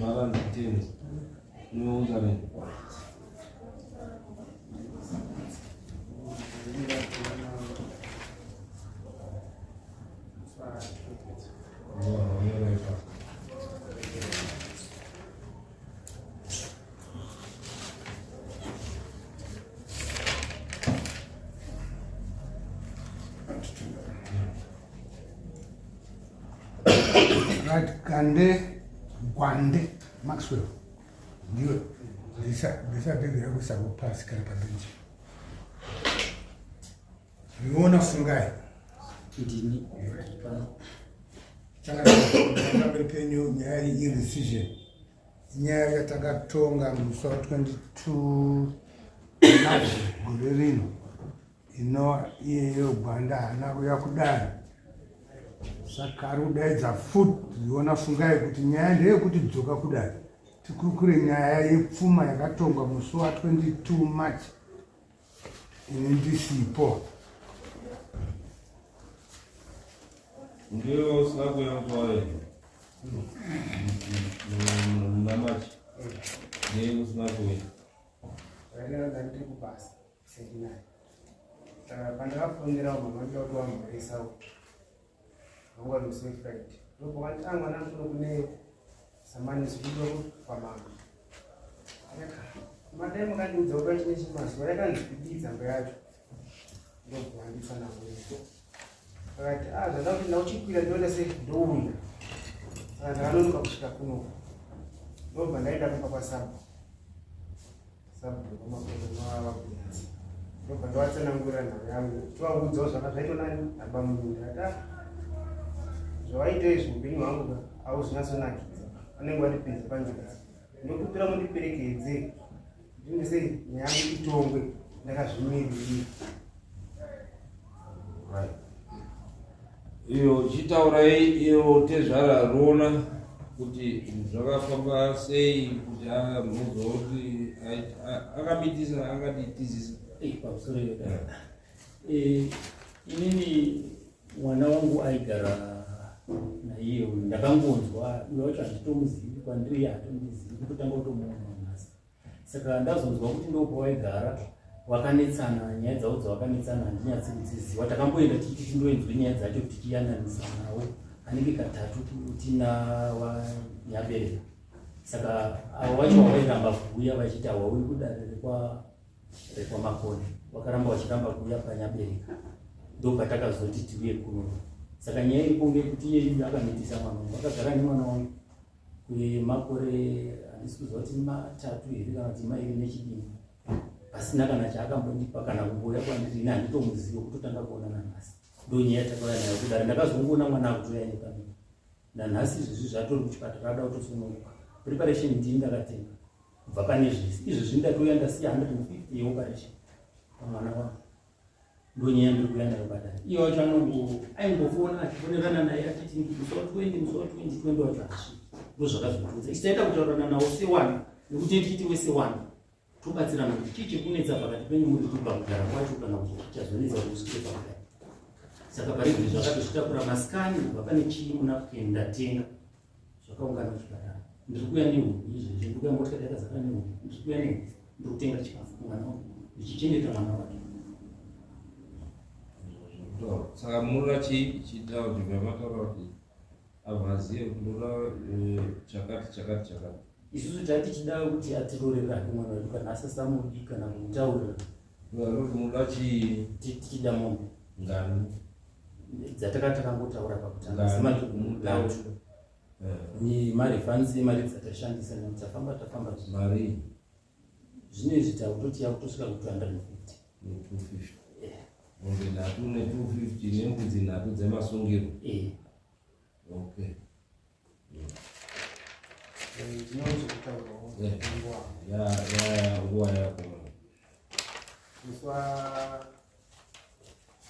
Maranzi Tenzi. Unounza nini? Right, Gande, Gwande, Maxwell. Ndiwe, ndisa bhegi rako sako pasi kana pabenchi. Riona fungai. Ndini. Pamberi penyu nyaya yerescission. Nyaya yatakatonga musi wa 22 March gore rino inova iyeyo Gwanda haana kuuya kudare saka ari kudaidza futi riona fungai kuti nyaya ndeyekuti dzoka kudare tikurukure nyaya yepfuma yakatongwa musi wa 22 March ini ndisipo. Ndiwe usina kuuya musi wayo muna March ndiye usina kuuya. Ndaenda ndiri kubasa seminari. Saka pandakafonera mama ndoda kuti wamhoresa wanga musi weFriday. Ndopakati ah mwana kuno kune samanisi kudo kwamama. Madai makandiudza kuti pachine chimazuva yakanzi kudii tsamba yacho. Ndobva nditsanangurira. Akati ah zvanda kuti ndauchikwira ndinoita sei ndouya. Saka ndakanonoka kusvika kuno. Ndobva ndaenda kumba kwaSabhu. Ndobva ndavatsanangurira nhau yangu tovaudzawo zvanga zvaitwa nani nabamunini ndikati ah zvawaita izvi upenyu hwangu ka hauzvinyatsonakidza anenge wandipinza panjodzi ndinokupira mundiperekedze ndinge sei nyaya yangu itongwe ndakazvimiririra. Iyo chitaurai iyo tezvara rona kuti zvakafamba sei kuti amuzoti akamitisa akatitizisa. Pamusoro iyo inini mwana wangu aigara naiye uyu ndakangonzwa uyo wacho handitomuzivi kwandiri hatondizivi kutotanga kutomuona nhasi. Saka ndazonzwa kuti ndopawaigara wakanetsana nyaya dzavo dzawakanetsana handinyatsi kudziziva takamboenda tichiti tindoinzwe nyaya dzacho kuti tiyananisa nawo anenge katatu tina wanyabereka saka avo vacho wavairamba kuuya vachiti hawauyi kudare rekwamakoni wakaramba vachiramba kuuya panyabereka ndopatakazoti tiuye kuno saka nyaya iripo ngekuti iye akamitisa mwana wangu akagara nemwana wangu kwemakore handisi kuziva kuti matatu here kana kuti mairi nechidini pasina kana chaakambondipa kana kumbouya kwandiri ini handitomuziva kutotanga kuona nanhasi ndonyaya takauya nayo kudare ndakazongoona mwana akutoya nepamii nanhasi izvezvi zvatori kuchipatara ada kutosununguka preparation ndini ndakatenga kubva pane zvese izvezvi ndatouya ndasiya 150 yeoperation pamwana wangu ndonyaya ndiri kuuya nayo padare iye wacho anongo aingofona achifonerana naye achiti musi wa 20 musi wa 20 20 wacho hasviki ndozvakazotiudza isu taita kutaurirana nawo sewana nekuti tichiti wese wana tobatsirana kuti chii chekunetsa pakati penyu muri kubva kugara kwacho kana kuti chichazonetsa kuti usvike pakudai saka pari zvino zvakatozvitakura masikani kubva pane chii muna kuenda tenga zvakaungana kuchipatara ndiri kuuya nehuku izvezvi ndiri kuuya motikari yakazara nehuku ndiri kuuya nehuku ndiri kutenga chikafu kumwana wangu ndichichengeta mwana wake. Saka munoda chii chitaura kuti vamataura kuti avazive kuti ndoda eh, chakati chakati chakati. Isusu tati tichida kuti atirorere hake mwana wedu kana asasamudi kana kumutaurira. Munoda chii? Tichida mombe. Ngani? Dzataka takangotaura pakutanga sematatu. Ni mari fanzi mari dzatashandisa nekuti tafamba tafamba. Mari. Zvino izvi takutoti yakutosvika ku 250. 250. Mombe nhatu ne 250 nembudzi nhatu dzemasungiro. Eh. Okay. Ndinozotaurawo nguva. Ya ya nguva yako. Musi wa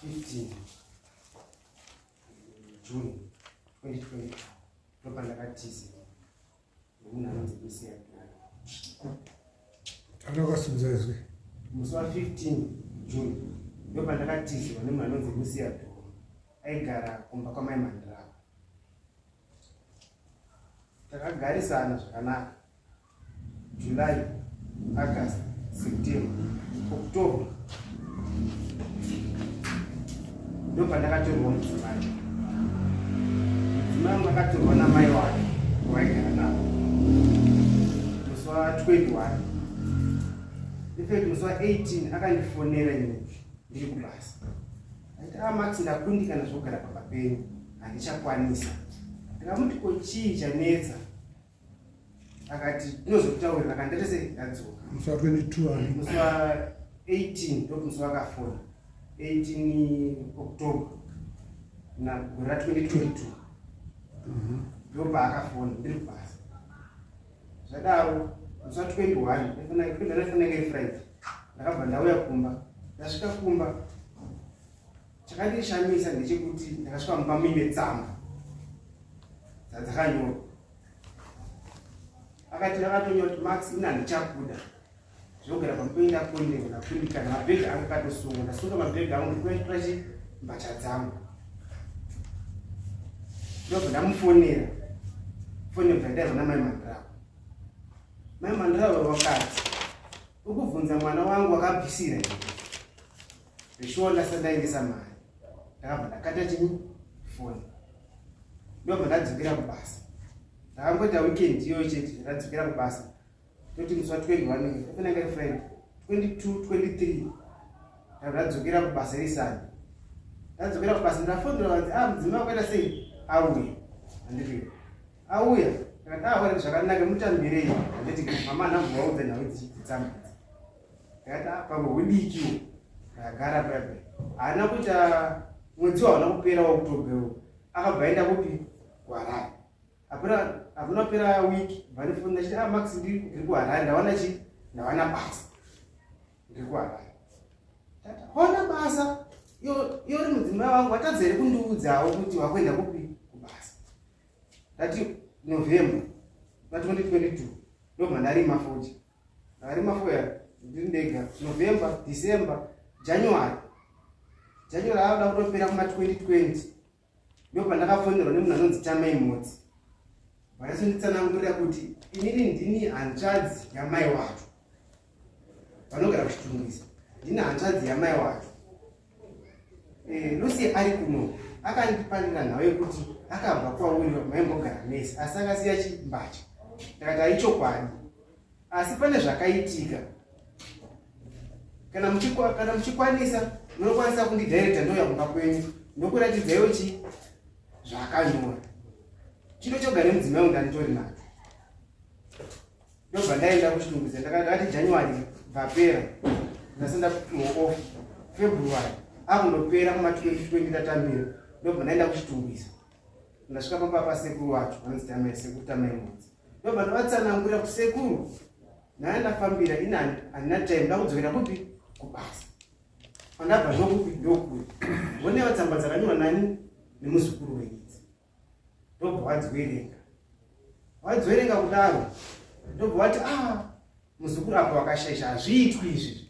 15 June 2020 ndopandakatiza nemunhu anonzi Lucia Anokasimudza izwi. Musi wa 15 June ndopandakatizwa nemunhu anonzi Lucia aigara kumba kwamai Mandirava. Takagarisana zvakanaka July, August, September, October ndopandakatorwa mudzimai. Mudzimai wangu akatorwa namai wake waigara navo musi wa 21. In fact musi wa 18 akandifonera ini ndiri kubasa. Aiti ah Max ndakundikana zvokugara pamba penyu handichakwanisa. Ndikamuti ko chii chanetsa? Akati tinozokutaurira kana ndaita sei ndadzoka. Musi wa 22 ani? Musi wa 18 ndomusi wakafona 18 October na gore ra 2022 ndopaakafona ndiri kubasa. Zvadaro musi wa 21 ndaifanira inge Friday ndakabva ndauya kumba. Ndasvika kumba chakandishamisa ndechekuti ndakasvika mumba muine tsamba dzadzakanyorwa. Akati akatonyora kuti Max ini handichakuda zvogara pamupei ndakondewa ndakundikana mabhegi angu akatosungwa ndasunga mabhegi angu ndikutora chi mbatya dzangu ndobva ndamufonera foni yobva yadairwa namai Mandrawa. Mai Mandrawa vakati ukubvunza mwana wangu wakabvisira here? Zveshuwa ndasati ndaendesa mari ndakabva ndakata chinyi foni ndobva ndadzokera kubasa. Ndakangoita weekend iyoyo chete ndadzokera kubasa toti musi wa 21 yafanira iri Friday 22 23 ndabva ndadzokera kubasa iri Sunday. Ndadzokera kubasa ndafonera vanzi ah mudzimai wakaita sei auya handiti auya ndakati ah wari zvakanaka mutambirei handiti mama handina kuvaudza nhau dzitsamba idzi. Ndakati ah pamwe hudikiwo ndakagara paya paya haana kuita mwedzi waona kupera waOctober akabva aenda kupi kuHarare. Hakuna kupera week vanifona ndachiti ah Max ndiri kuHarare ndawana chi ndawana basa ndiri kuHarare. Tata waona basa iyo uri mudzimai wangu watadza here kundiudzawo kuti wakuenda kupi kubasa. Ndati November na 2022 ndobva ndarima fodya. Ndakarima fodya ndiri ndega November, December, January. January akuda kutopera kuma 2020 ndopandakafonerwa nemunhu anonzi Tamai Motsi. Vanyatsonditsanangurira kuti inini ndini hanzvadzi yamai wacho vanogara kuChitungwiza, ndini hanzvadzi yamai wacho. Lucy ari kuno akandipanira nhau yekuti akabva kwauri maimbogara mese asi akasiya chimbatya. Ndakati haichokwadi, asi pane zvakaitika. Kana muchikwanisa munokwanisa kundidirecta ndouya kumba kwenyu ndokuratidzaiwo chi zvaakanyora. Chino choga nemudzimai wangu ndanditori nacho. Ndobva ndaenda kuChitungwiza ndakati January bvapera ndasenda off February akundopera kuma 2020 ndatambira ndobva ndaenda kuChitungwiza. Ndasvika pamba pasekuru wacho vanonzi Tamai, sekuru Tamai Motsi. Ndobva ndavatsanangurira kuti sekuru naye ndafambira ini handina time ndakudzokera kupi kubasa. Pandabva ndokupi ndokuri. Vonewa tsamba dzakanyorwa nani nemuzukuru wenyu idzi. Ndobva wadziwerenga. Wadziwerenga kudaro ndobva wati ah muzukuru apo wakashaisha hazviitwi izvi.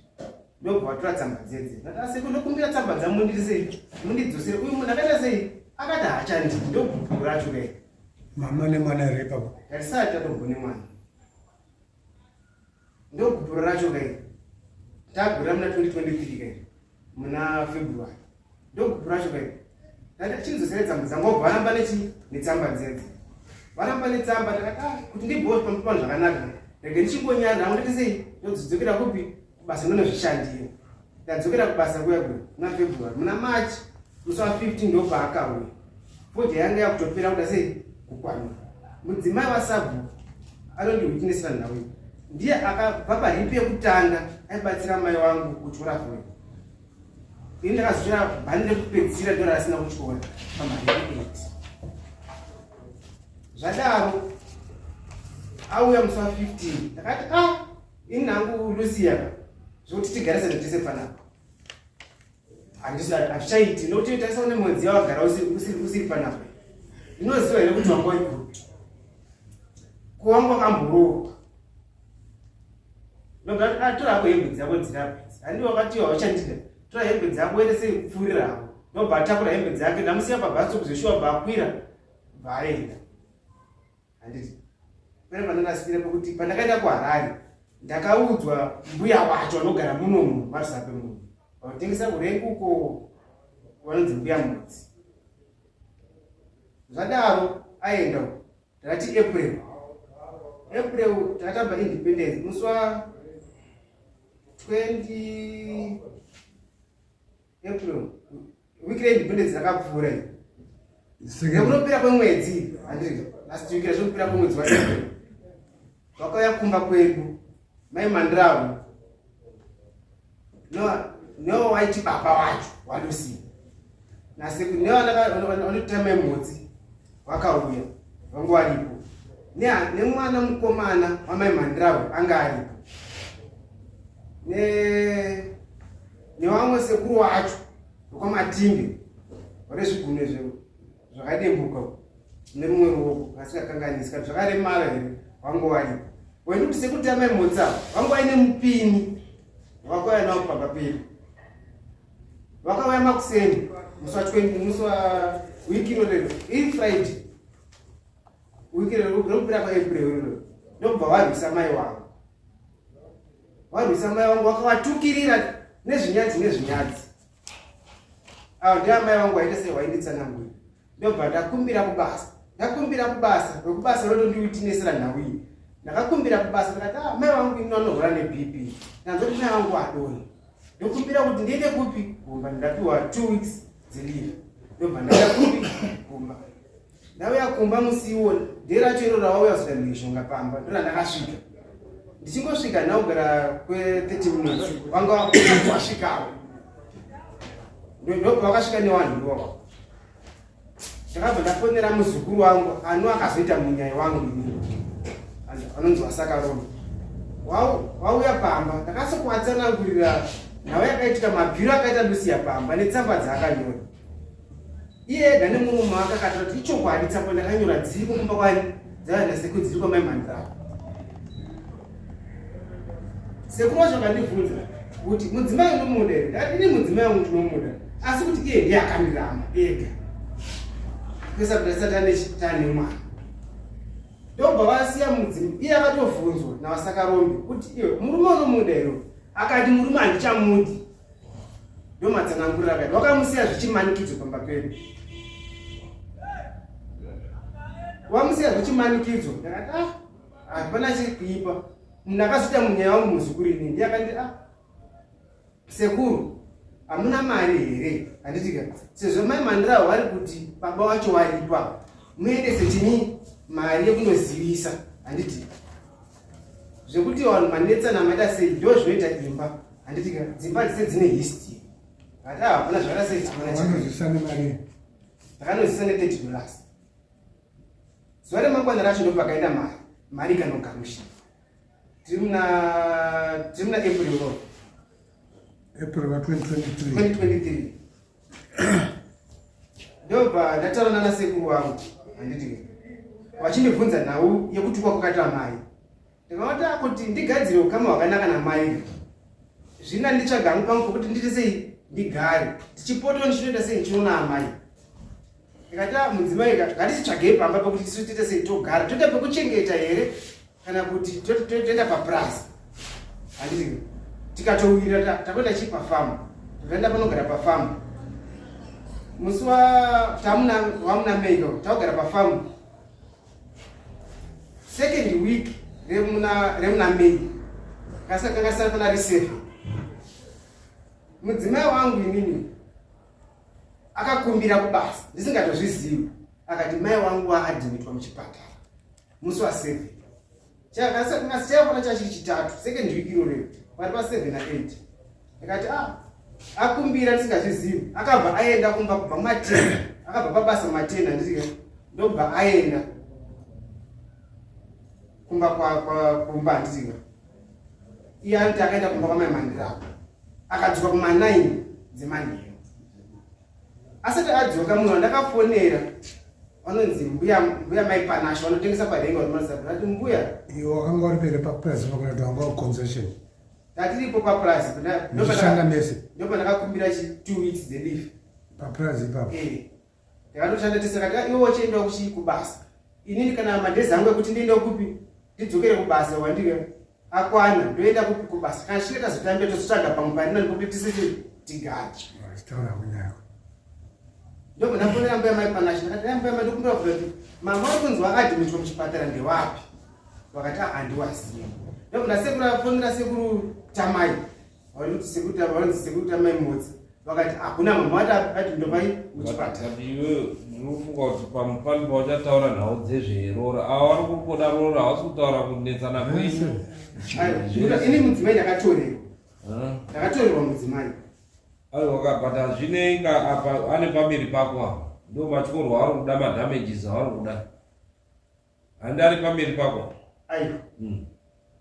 Ndobva watora tsamba dzedze. Ndati asekuru ndokumbira tsamba dzamundiri sei mundidzosere uyu munhu akaita sei akati haachandidi ndogupuro racho kai. Mama nemwana here ipapo? Tatisati tatombone mwana. Ndogupuro racho kai. Tagura muna 2023 kai. Muna February. Ndogupuro racho kai. Ndati chinzosere tsamba dzangu wabva varamba nechi netsamba dzedze. Varamba netsamba ndakati ah kuti ndibhowe pamba zvakanaka. Rege ndichingonyara hangu ndati sei ndodzidzokera kupi kubasa ndonozvishandira. Ndadzokera kubasa kuya kuya muna February muna March musi wa 15 ndopaakauya. Fodya yanga yakutopera kuda sei kukwanira. Mudzimai wasabhuku anondiwitnessera nhau iyi. Ndiye akabva paripi yekutanga aibatsira mai wangu kutyora fodya. Ini ndakazotyora bhani rekupedzisira ndora asina kutyora pamaripi 8. Zvadaro auya musi wa 15 ndakati ah ini nangu Lucia zvekuti tigarisane tese panapa hazvichaiti nokuti tarisa une mwedzi yawagara usiri panapa. Ndinoziva here kuti wanga uri kupi? Ko wanga wakamboroorwa? Tora hako hembe dzako dzirapa idzi. Handi wakati hauchandida. Tora hembe dzako uende sei kupfuurira hako. Ndobva atakura hembe dzake ndamusiya pabhaso kuzoshuwa bva akwira bva aenda. Handiti. Pane pandakasvikira pekuti pandakaenda kuHarare ndakaudzwa mbuya wacho anogara munomu marusape muno vanotengesa kurengi uko vanonzi mbuya mudzi. Zvadaro aenda uko takati April April takatamba independence musi wa 20 April wiki reindependence rakapfuura iri nekunopera kwemwedzi handiti last week razvokupera kwemwedzi waApril vakauya kumba kwedu mai Mandiravo no waiti baba wacho waLucy nasekuru nevanoita mai Mhotsi vakauya vangu varipo nemwana mukomana wamai Mandiravo anga aripo nevamwe sekuru wacho vekwaMatimbe vane zvigunwe zvakadembuka nerumwe ruoko asikakanganisi kana zvakaremara here vangu varipo wendi kuti sekuti amai Mhotsi ava vangu vaine mupini vakauya nawo pamba pedu vakauya makuseni musi wa 20 musi wa wiki irorero iri Friday wiki rekupera kwaApril irorero ndobva varwisa mai wavo varwisa mai vangu vakavatukirira nezvinyadzi nezvinyadzi avo ndiamai vangu vaita sei vainditsanangura ndobva ndakumbira kubasa ndakumbira kubasa vekubasa rotondiwitinesera nhau iyi ndakakumbira kubasa ndakati ah, mai vangu ini vanorwara neBP ndanzoti mai vangu adoni ndokumbira kuti ndiende kupi kumba ndapiwa 2 weeks dzeleave ndobva ndaenda kupi kumba ndauya kumba musi iwo nderacho iro rawauya kuzoita mhishonga pamba ndorandakasvika ndichingosvika ndakugara kwe30 minutes vanga wasvikawo ndobva vakasvika nevanhu ivavo ndakabva ndafonera muzukuru wangu ano akazoita munyai wangu inini anonzi wasakaroma wauya pamba ndakasokuvatsanangurira nhau yakaitika mabviro akaita Lucia pamba netsamba dzaakanyora iye ega nemurume wake akataura kuti ichokwadi tsamba ndakanyora dziriko kumba kwani dzaiva nasekuru dziri kwamai Mandiravo sekuru wacho akandibvunza kuti mudzimai unomuda here ndakati ini mudzimai wangu ndinomuda asi kuti iye ndiye akandiramba ega kwesa kuti asati tane mwana ndobva vasiya mudzimai iye akatovhunzwa navasakarombe kuti iwe murume unomuda here akati murume handichamudi ndomatsanangurira akati wakamusiya zvichimanikidzwa pamba pedu wamusiya zvichimanikidzwa ndakati ah hapana chikuipa munhu akazoita munyaya wangu muzukuru inini ndiye akandi ah sekuru hamuna mari here handitika sezvo mai Mandirawo vari kuti baba wacho waripa muendese chini mari yekunozivisa handiti zvekuti vanhu manetsana maita sei ndo zvinoita imba handitika dzimba dzise dzine history ati hapana zvakaita sei Vanozivisa nemari takanozivisa ne$30 zuva remangwana racho ndopakaenda mari mari ikanogamushira tiri muna April ro April wa2023 2023 ndobva ndataura nana sekuru wangu handiti vachindibvunza nhau yekutukwa kwakaita mai ndikavata kuti ndigadzire ukama hwakanaka namai zvina nditsvaga hangu pangu pokuti ndiite sei ndigare tichipotwa ndichinoita sei ndichiona amai ndikati ah, mudzimai ngatichitsvagei pamba pekuti tisu tiite sei togara toita pekuchengeta here kana kuti toenda papurazi handiti tikatowira takuenda chii pafamu takaenda panogara pafamu musi wamuna May takugara pafamu second week remuna May kasakanga pana risefe mudzimai wangu inini akakumbira kubasa ndisingatozvizivi akati mai wangu waadhimitwa muchipatara musi wa7 chakafana chachiri chitatu second week irorero pari pa7 na8 ndikati a ah, akumbira ndisingazvizivi akabva aenda kumba kubva ma10 akabva pabasa ma10 handiti ndobva aenda kumba kumba handiti iye anoti akaenda kumba kwamai Mandiravo akadzoka kuma9 dzemanheru asati adzoka munhu wandakafonera vanonzi mbuya mbuya mai Panasho vanotengesa parenga ati mbuya iwe wakanga uri pere papurazi pakuna kuti wanga waconcession tatiripo papurazi muchishanda mese ndopandakakumbira chi 2 weeks dzeleave papurazi ipapo eh. ndakatoshanda tese kati iwe wachiendawo kuchi kubasa inini kana madhezi angu ekuti ndiendewo kupi Ndidzokere kubasa wandike akwana ndoenda kupi kubasa kana chinge tazotambira tozotsvaga pamwe parina ndikuti tise tigare. Taura kunyaya. Ndobva ndafonera mbuya mai Panashe ndakati mbuya mai ndokumbira kubvunza kuti mama uri kunzi wakaadhimitwa muchipatara ndewapi? Vakati ah handiwazivi. Ndobva ndasekuru afonera sekuru Tamai vanoti sekuru Tamai vanonzi sekuru Tamai Motsi vakati hakuna mama vati adhimitwa pai muchipatara. But iwe ndinofunga kuti pamupani pauchataura nhau dzezveroora ava vari kungoda roora havasi kutaura kunetsana kwenyu. Aiwa, ini mudzimai ndakatorerwa. Ndakatorerwa mudzimai. Aiwa ka but hazvinei ka apa ane pamberi pako apa ndo matyorwa aari kuda madamages aari kuda handi ari pamberi pako aiwa mm.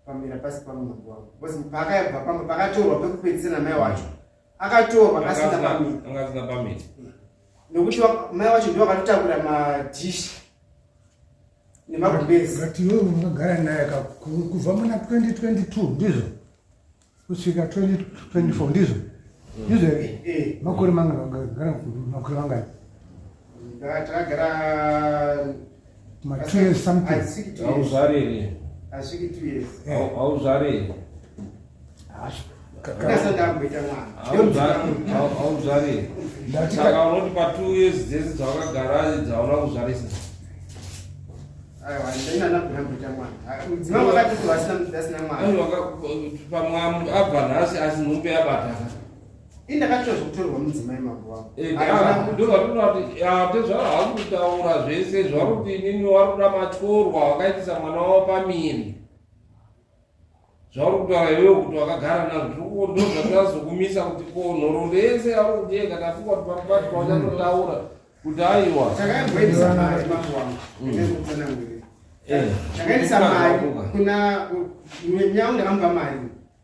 pamberi pasi pamambo wangu because paakabva pamba pakatorwa pekupedzisira namai wacho akatorwa asina pamiri anga asina pamiri nekuti mai wacho ndiwo akatotakura madhishi nemagumbezi but iwewe wakagara naye kubva muna 2022 ndizvo kusvika 2024 ndizvo ndizvo here eh. makore mangani makore mangani takagara ma two years something hauzvari here asviki two years hauzvari here hauzvari here saka unoti pa two years dzese dzawakagara dzauna kuzvarisa Pamwe abva nhasi asi nhumbi yabatana. Indakatora zvekutorerwa mudzimai mambo wangu. Eh, ndozvatinoda kuti tezvara haasi kutaura zvese zvauri kuti inini wari kuda matyorwa wakaitisa mwana wavo pamiri. Zvauri kutaura iwewe kuti wakagara nazvo ndozvatazokumisa kuti ko nhoroondo yese yauri kuti yega tafunga kuti pamupati pauchatotaura kuti aiwa Takamboendesa mari mambo wangu. Ndinokutsanangurira. Takaendesa mari kuna nyawu ndakamupa mari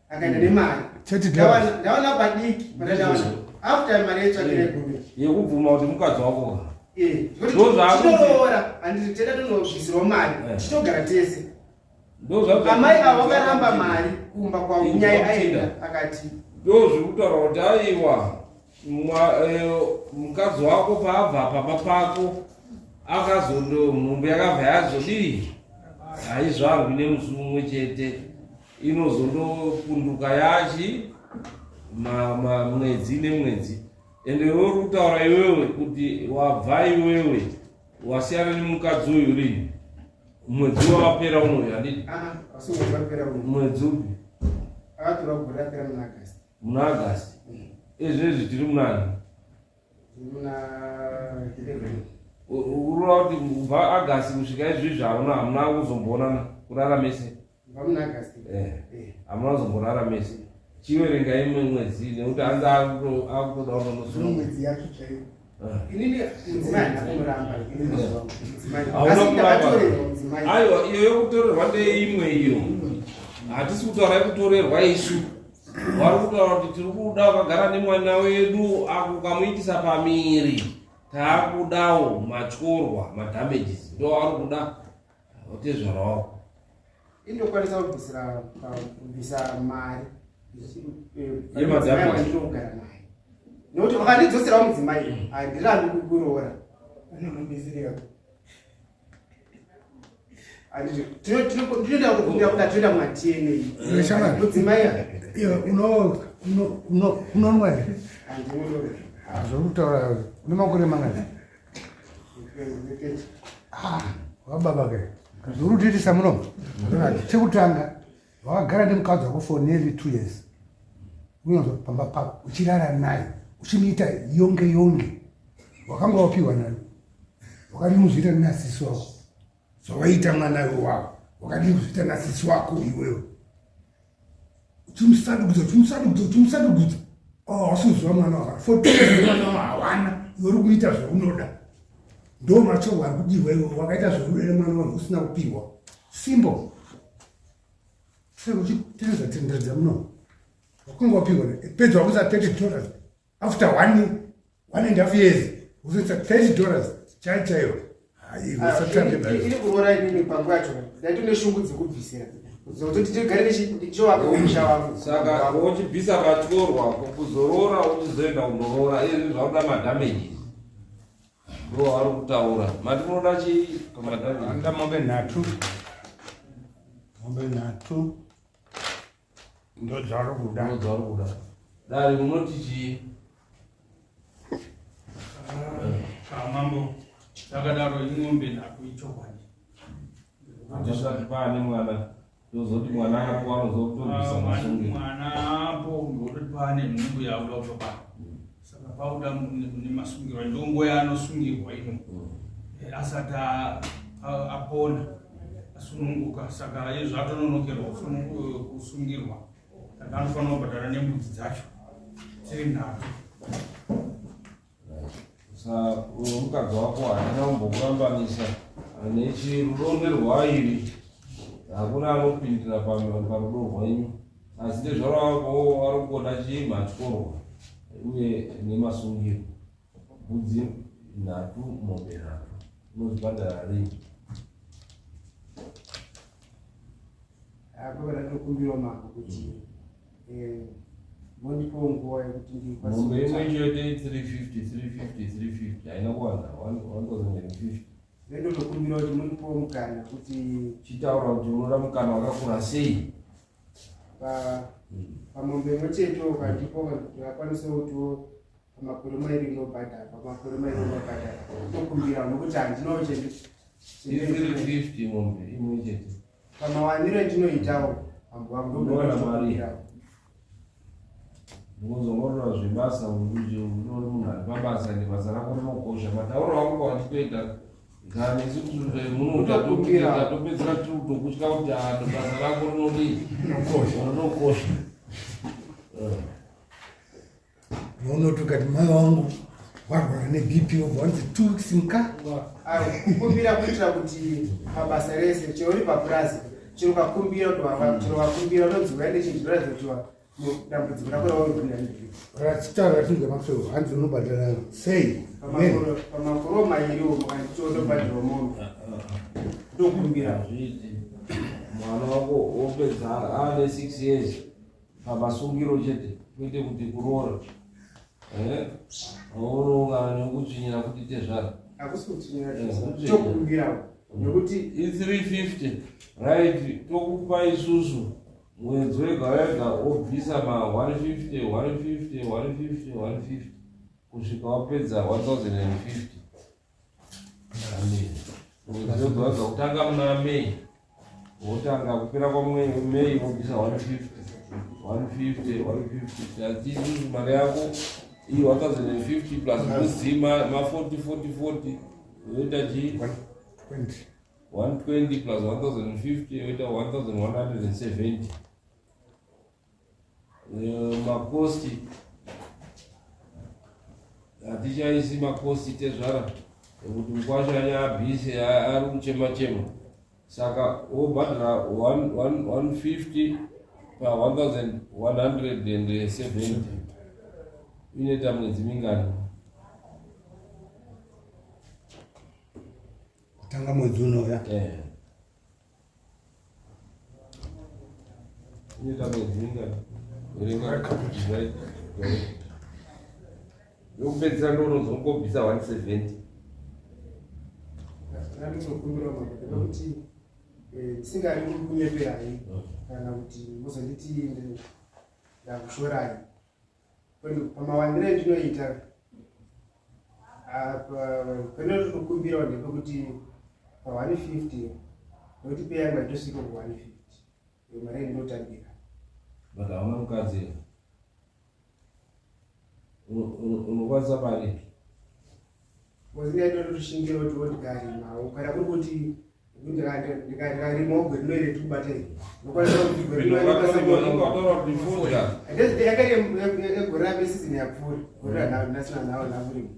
akaenda nemari. $30. Ndawana padiki pandawana after mari yetsvakira gumi. Yekubvuma kuti mukadzi wako. Eh, Ndozvaakuti- tinoroora handiti tenda tonobvisirwa mari titogara tese. Ndozvazvo Amai ava vakaramba mari kumba kwavo nyaya aenda akati ndozvikutaura kuti aiwa mukadzi wako paabva pamba pako akazondo nhumbu yakabva yazodii haizvarwi nemusi umwe chete inozondopunduka yachi mwedzi nemwedzi ende iwe uri kutaura iwewe kuti wabva iwewe wasiyana nemukadzi uyu rini mwedzi wapera unoyu handiti asi mwedzi wapera uno mwedzi upi akatora gore rapera muna August muna August ezvezvi tiri munani muna 11 urova kuti kubva August kusvika izvizvi hauna hamuna kuzomboonana kurara mese kubva muna August hamuna kuzomborara mese chiverenga imwe mwedzi nekuti hanzi akutoda kunonosunga mwedzi yacho chaiyo inini mudzimai handina kumuramba mudzimai Hauna asi kuramba. ndakatorerwa mudzimai Aiwa iyo yekutorerwa ndeimwe iyo hatisi kutaura yekutorerwa isu vari kutaura kuti tiri kuda wakagara nemwana wedu akukamuitisa pamiri taakudawo matyorwa madamages ndo avari kuda otezvara wako indokwanisa kubvisira kubvisa mari Yemadamages. wandinogara naye nekuti vakandidzoserawo mudzimai handirambi kuroora tinoenda kukumbira kuti atoenda mumaDNA Iwe shamwari. mudzimai Iwe unonwa here handinoroora zvori kutaura une makore mangani wababa ke zvori kutiitisa muno chekutanga wakagara nemukadzi wako for nearly 2 years unonzwa pamba pako uchirara naye uchimuita yonge yonge wakanga wapiwa nani wakadii kuzviita nasisi wako zvawaita mwana iwe wako wakadii kuzviita nasisi wako iwewe uchimusadugudza uchimusadugudza uchimusadugudza oh hausi kuziva mwana wako for 2 years mwana wako hawana iwe uri kumuita zvaunoda ndo machorwa ari kudiwa iwe wakaita zvaunoda nemwana wanhu usina kupiwa simple uchitenza tenderedza muno wakanga wapiwa pedza wakuisa 30 dollars after one and a half years uzoisa 30 dollars chai chaiyo iri kuroora inini panguva yacho ndaito neshungu dzekubvisira zokutoti tigare ndichivaka umusha wangu saka wochibvisa matyorwa kuzoroora uchizoenda kundoroora izvi zvakuda madamages ndo vari kutaura mati munoda chii pamadamages anda mombe nhatu. Mombe nhatu ndodzauri kuda. Ndodzauri kuda. Dare munoti chii? Ah, mambo zvakadaro ing'ombe nhatu ichokwadi. Handisati paane mwana tozoti mwana apo anozotobvisa ah, masungiro. Mwana apo ndototi paane nhumbu yakuda kutobara. Saka pauda nemasungirwa ndonguva yaanosungirwa ino mm. eh, asati apona asununguka saka izvo atononokerwa kusungirwa saka anofanira kubhadhara nembudzi dzacho dziri nhatu. Mukadzi wako hatina kumbokurambanisa nechirudo nderwairi hakuna anopindira parudo rwenyu asi ndezvaro wako vari kungoda chii matyorwa uye nemasungiro mbudzi nhatu mombe nhatu unozibhadhara rini Apo ndatokumbirawo mambo kuti eh, mondipawo nguva yekuti ndikwanise mombe imwe chete 350 350 350 haina kuwanda 1050 Ndotokumbira kuti mundipewo mukana kuti chitaura kuti unoda mukana wakakura sei pamombe imwe chete ukandipa ndakwanisa kutiwo pamakore mairi ndobhadhara pamakore mairi ndobhadhara tokumbira nokuti handinawo chete 350 mombe imwe chete pamawaniro endinoitawo mambo wangu ndokuona mari Unozongorora zvebasa kuti unori munhu ari pabasa ende basa rako rinokosha. Matauriro ako kwanditoita kana isu muno topedzera tiri kutokutya kuti ah, basa rako rinodii rinokosha. Unoti ukati mai wangu warwara nebp wobva wanzi 2 weeks nka kukumbira kuitira kuti pabasa rese chero uri papurazi chero ukakumbira chero ukakumbira unonzi uya nechinhu chinoratidza kuti dambudziko rako rauri rachitaura ratinzwa makusoro hanzi unobhadhara sei pamakore mairi umo anditondobhadhirwa mombe ndokumbira mwana wako wopedza ane 6 years pamasungiro chete kwete kuti kuroora eh? unoungana nekutsvinyira kuti tezvara hakusi kutsvinyira eh, tokumbirawo nekuti i350 right tokupa isusu mwedzi wega wega wobvisa ma 150 150 150 150 kusvika wapedza 1050 mwedzi wega wega kutanga muna May wotanga kupera kwamay wobvisa 150 150 150 asi isusu mari yako iyi 1050 plus mbudzi ma 40 40 40 yoita chii 120 plus 1050 yoita 1170 makosti hatichaisi makosti tezvara ekuti mukwasha anyabhise ari kuchema chema saka wobhadhara 150 pa 1170 inoita mwedzi mingani kutanga mwedzi unouya eh. inoita mwedzi mingani yokupedzisira ndounozongobvisa 170 ndinokumbira mambo ndekuti eh, ndisingadi kunyeperai kana kuti muzonditi ndakushorai pamawandiro endinoita apa panotokumbirawo ndepekuti pa 150 nokuti pay yangu haitosvika ku 150 iyo mari yandinotambira but hauna mukadzi unokwanisa mari wazingaitotoshingira kuti wondikarimawo kana kuri kuti ndikarima gore rino iri tikubata iri ndokwanisa kuti gore rino yakaita egore rame season yapfuura gore ranasina nawo nakurima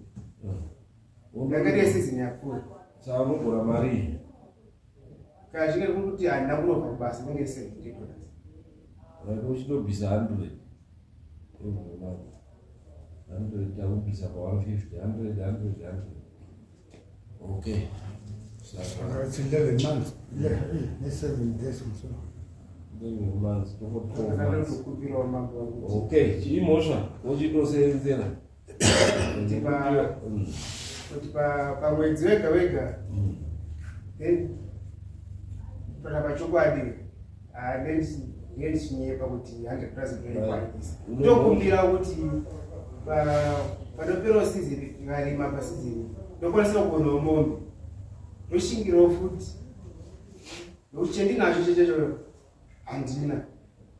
yakaita season yapfuura saka unogora mari kana zvinge kuti handina kurovha kubasa inenge $70 right uchitobvisa 100 every month 100 takubvisa pa 150 100 100 100 okay saka it's 11 months ne 7 days so 11 months toko 12 months okay chiimhosva wochitoseenzera kuti pamwedzi wega wega then pana pachokwadi Ah, ndenge ndichinyepa kuti 100 plus ndoikwanisa. Ndokumbira kuti panoperawo season tikarima paseason ndokwanisa kuonawo mombe ndoshingirawo futi nokuti chendinacho chechecho handina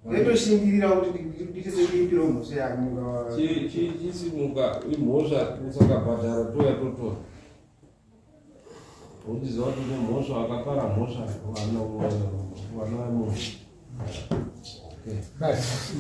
ndotoshingirira kuti ndiite sekuipirawo mhosva yangu. Chisimuka imhosva usakabhadhara touya totora. Uchiziva kuti une mhosva wakapara mhosva vana vemunhu. Okay. Basi.